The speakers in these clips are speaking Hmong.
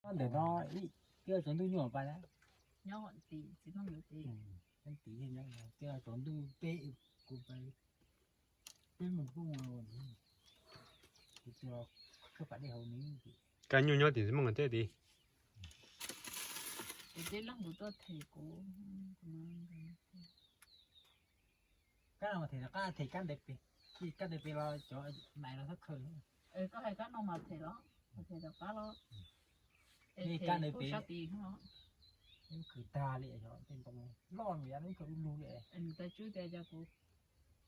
Ntawm no ib, twb tsaus ntuj nyuaj pais na. Nyob tim txiv Hmoob yuav tim. Nyob tim, twb tsaus ntuj peb, kuv pais, peb mus kuj mus, kuv tus khawb pas dej hauv nws. Kab nyuj nyob tim txiv Hmoob tej tid. Ces tej leej kuv tuaj them kuv. Kab no mas them rov qab, them kab ntawd pem, kab ntawd pem los cov nais los thab khaws. Koj hais kab no mas them los, them rov qab los. Kab ntawd pem, lub khaws tag li, tej ntoo loj nws yav lub khaws lug lug li. Nws tas tswb tias cov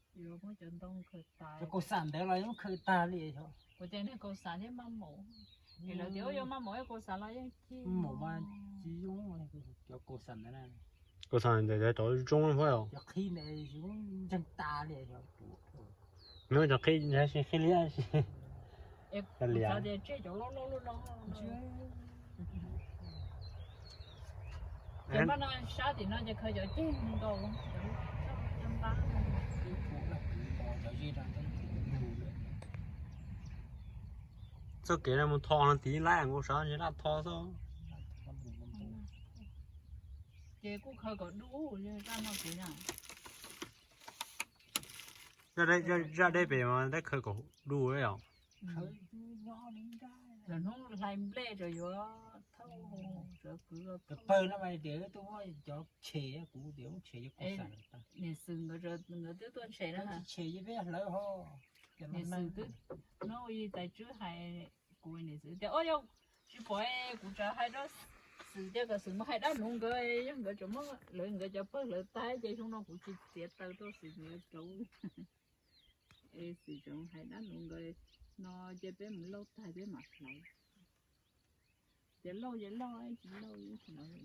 kuv yuav muab cov ntoo khaws tas. Cov kaus xam ntawd los yeej khaws tag li. Kuv tias niag kaus xam thiab maj maum, es lawv tias yuav maj maum ib kaus xam los yeej thiaj maum mas tsis zoo. Cov kaus xam ntawd na, kaus xam ntawd cov zoo huab os. Cov qhib ntawd ntseeg tas li. Nws cov qhib ntawd qhib liab, liab. Tias tseg cov loj loj loj no. Cov npab no sab tim no ces khaws cov ceg nkaus, cov npab. Txoj kev no mus tho no tid, lab nkaus sab ntshe laj tho xwb. Ces kuj khaws kom dub, zaj no kuv na. Zaj deb pem mas dab khaws kom dub yom. Lawv hnub hlais nplej rau yuav thauj, pawg no mas tias tuaj muab cov tshem, kuv tias tshem cov kaus xam. Niam Xwm nkawd twb tuaj tshem na. Tshem peb hlawv ho. Niam Xwm twb, no ua li tais tswb hais, kuv niam Xwm tias o yog tsis pom kuv tsam hais rau Xwm tias kom Xwm mus hais dab nuv nkawd, yog nkawd tsam muab lawv nkawd cov pawg hlawv tag ces xyoo no kuv tsis txiav taws rau Xwm nkawd rauv. Xwm tseem hais dab nuv nkawd no ces peb mus lauj tag peb mam hlawv. Ces lauj ces lauj, tsis lauj tsis lauj.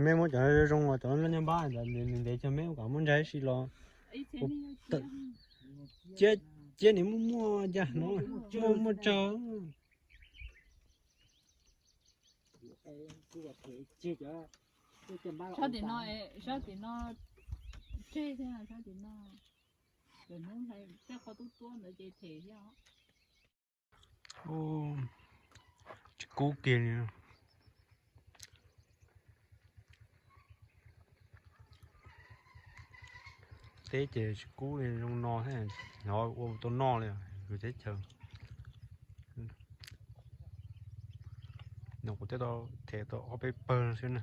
Meb muab cov zoo os, cov nyob npab, nws ntev cov meb ua kom muab ntsaig ib si los. Ciab, ciab nws muaj muaj cas no, muaj muaj tsawg. Sab tim no, sab tim no tseg thiab, sab tim no. Cov hnub hlais tej qhov tub tuab ntawd ces them thiab. Tsis kub kiag li. Teb ces tsis kub li, zoo no thiab, hnov ua tau noj li, kwv teb chaws. No kuv twb tau them tau ob peb pawg xwb na.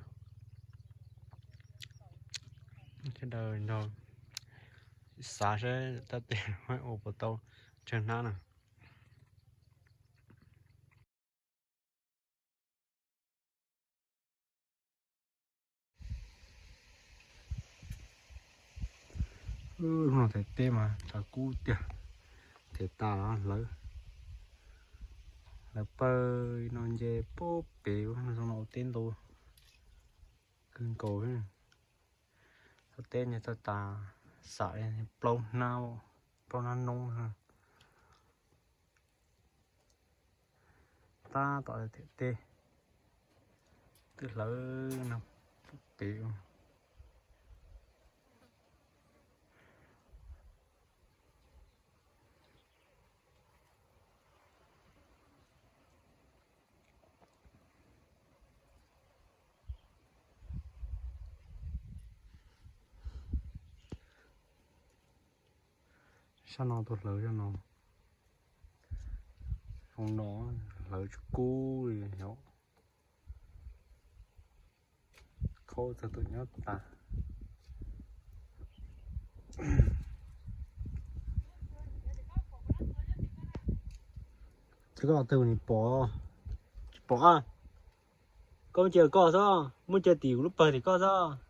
Sawv daws nrog xav saib tab tes ua puas tau tsawg hnab na. Hnub no them teb mas tshav kub tiag, them tas los hlawv, hlawv pawg no nce puag pem ua teb ntau kawg nkaus. Txog teb nce txog tas xam li plaub hnab, plaub hnab noob. Tab tom them teb, twb hlawv no puag pem. Sab no tuaj hlawv, sab no, zoo no hlawv tsis kub li yom. Khaub txog tus nyob tas. Ces koj twg nis pom, tsis pom a? Koj muaj cia koj xwb, muaj cia tim kuv lub pawg tim koj xwb.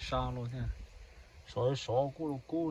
Sab los thiab, sov sov kub los kub.